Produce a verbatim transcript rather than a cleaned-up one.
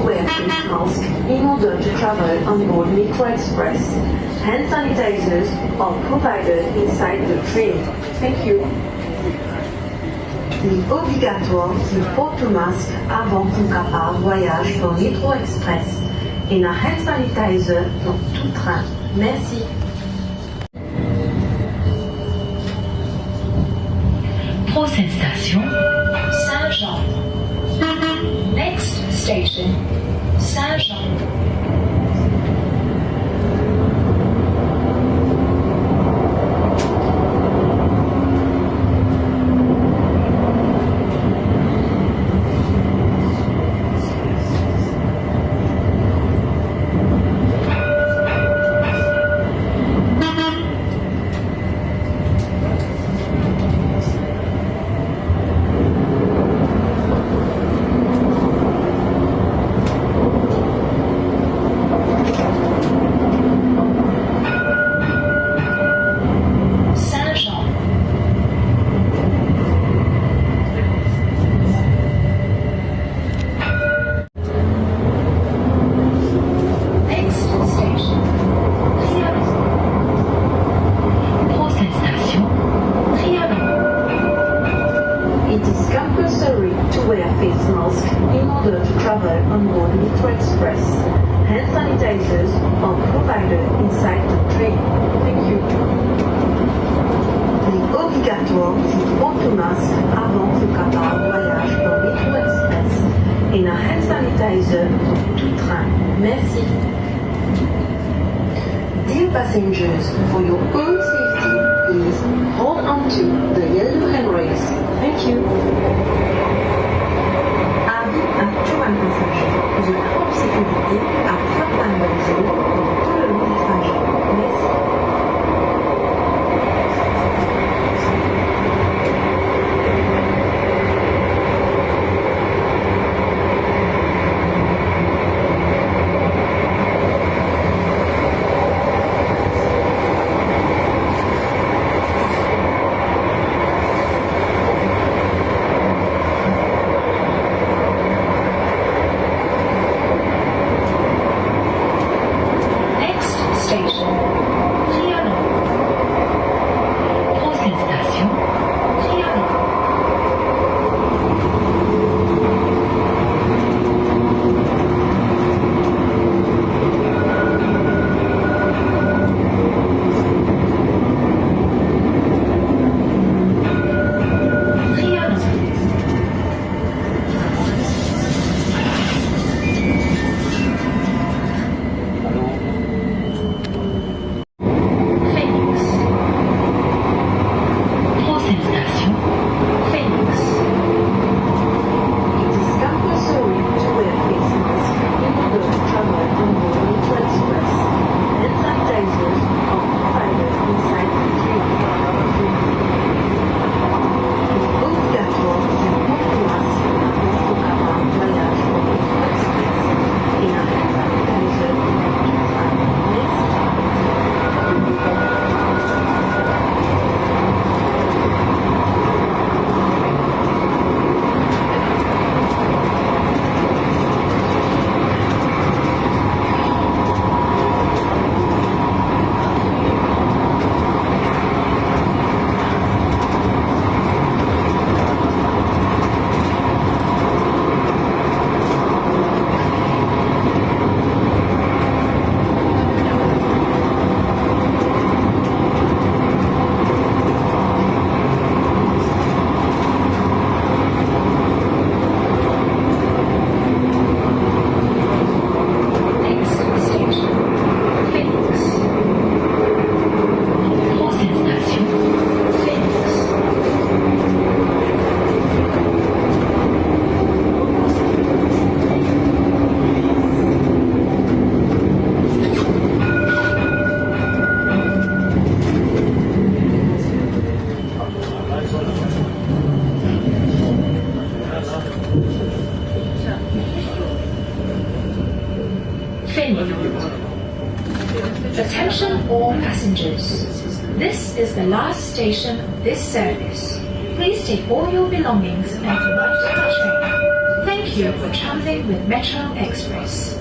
Wear face mask in order to travel on board Metro Express. Hand sanitizers are provided inside the train. Thank you. Li obligatwar pou port to mask avan pou kapav vwayaz dan Metro Express. Ena hand sanitizer dan tou trin. Mersi. Prochaine station, Saint-Jean. Next station, Saint-Jean. Saint-Jean. Next station, Trianon. Prochaine station, Trianon. It is compulsory to wear face mask in order to travel on board Metro Express. Hand sanitizers are provided inside the train. Thank you. Li obligatwar pou port to mask avan pou kapav vwayaz dan Metro Express. Ena hand sanitizer dan tou trin. Mersi. Dear passengers, for your own safety, please hold on to the yellow handrails. Thank you. Avi a tou bann pasaze, zot prop sekirite a trap bann danze dan toulong traze. Mersi. Next station, Trianon. Prochaine station, Trianon. Trianon. Phoenix. Prochaine station, Phoenix. It is compulsory to wear face mask in order to travel on board Metro Express. Hand sanitizers are provided inside the train. Li obligatwar pou port to mask avan pou kapav vwayaz dan Metro Express. Ena hand sanitizer dan tou trin. Mersi. Next station, Phoenix. Prochaine station, Phoenix. Phoenix. Attention all passengers. This is the last station of this service. Please take all your belongings and come out of the train. Thank you. You're traveling with Metro Express.